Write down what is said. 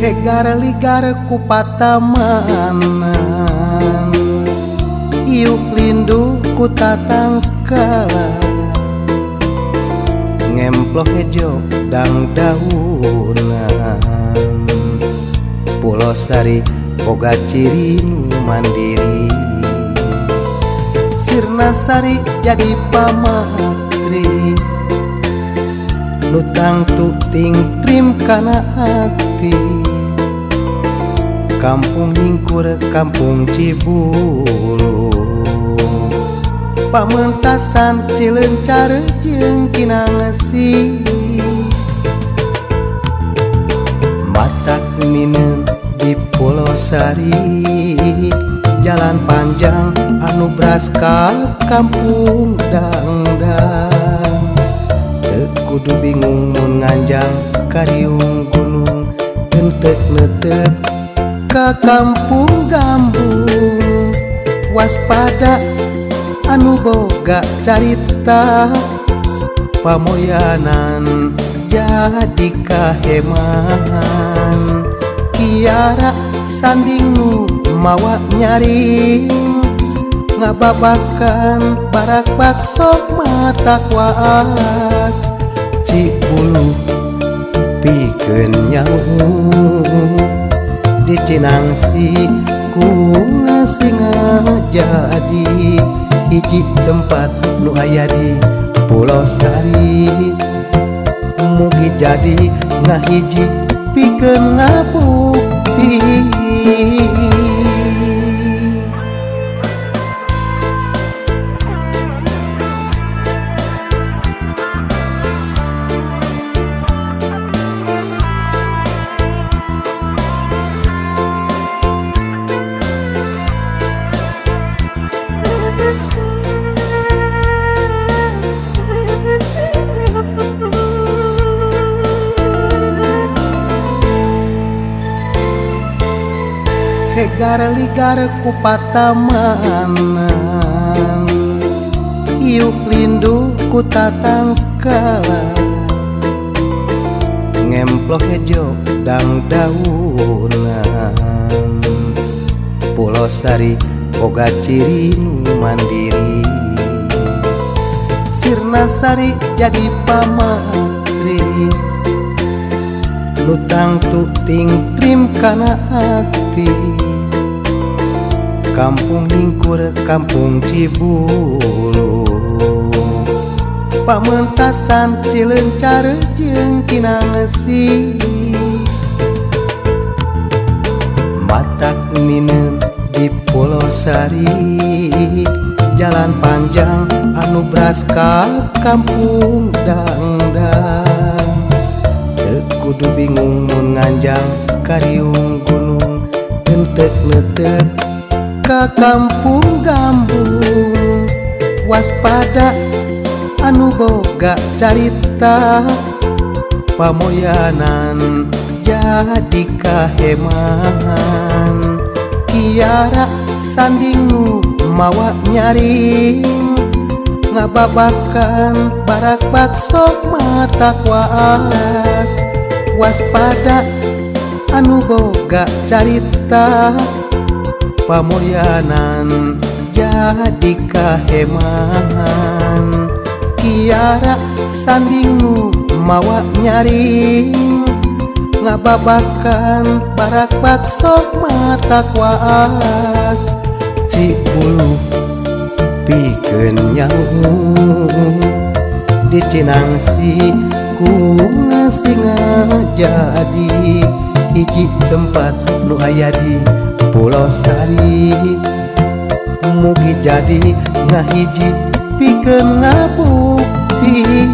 Hegar ligar ku patamanan, iuk lindu ku tatangkalan, ngemploh hejo dangdaunan. Pulosari boga ciri nu mandiri, Sirnasari jadi pamatri, nu tangtu tingtrim kana ati. Kampung Nyingkur kampung Cibulung, pamentasan Cileuncar jeung Cinangsi. Matak mineng di Pulosari, jalan panjang anu bras ka kampung Dangdang. Teu kudu bingung mun nganjang ka riung gunung, henteu neuteup ka kampung Gambung. Waspada anu boga carita, pamoyanan jadi kaheman. Kiara sanding nu mawa nyaring, ngababakan barak bakso mata kuas. Cibulu pikeun nyaho di Cinangsi ku ngasinga jadi hiji tempat nu aya di Pulosari. Mugi jadi ngahiji pikeun ngabukti. Hegar ligar ku patamanan, iuk lindu ku tatangkalan, ngemploh hejo dangdaunan. Pulosari boga ciri nu mandiri, Sirnasari jadi pamatri, nu tangtu tingtrim kana ati. Kampung Nyingkur kampung Cibulung, pamentasan Cileuncar jeung Cinangsi. Matak mineng di Pulosari, jalan panjang anu bras ka kampung Dangdang. Teu kudu bingung mun nganjang ka riung gunung, henteu neuteup ka kampung Gambung. Waspada anu boga carita, pamoyanan jadi kaheman. Kiara sanding nu mawa nyaring, ngababakan barak bakso mata kuas. Waspada anu boga carita, pamoyanan jadi kaheman. Kiara sanding nu mawa nyaring, ngababakan barak bakso mata kuas. Cibulu pikeun nyaho di Cinangsi ku ngasinga jadi hiji tempat nu aya di Pulosari. Mugi jadi ngahiji pikeun ngabukti.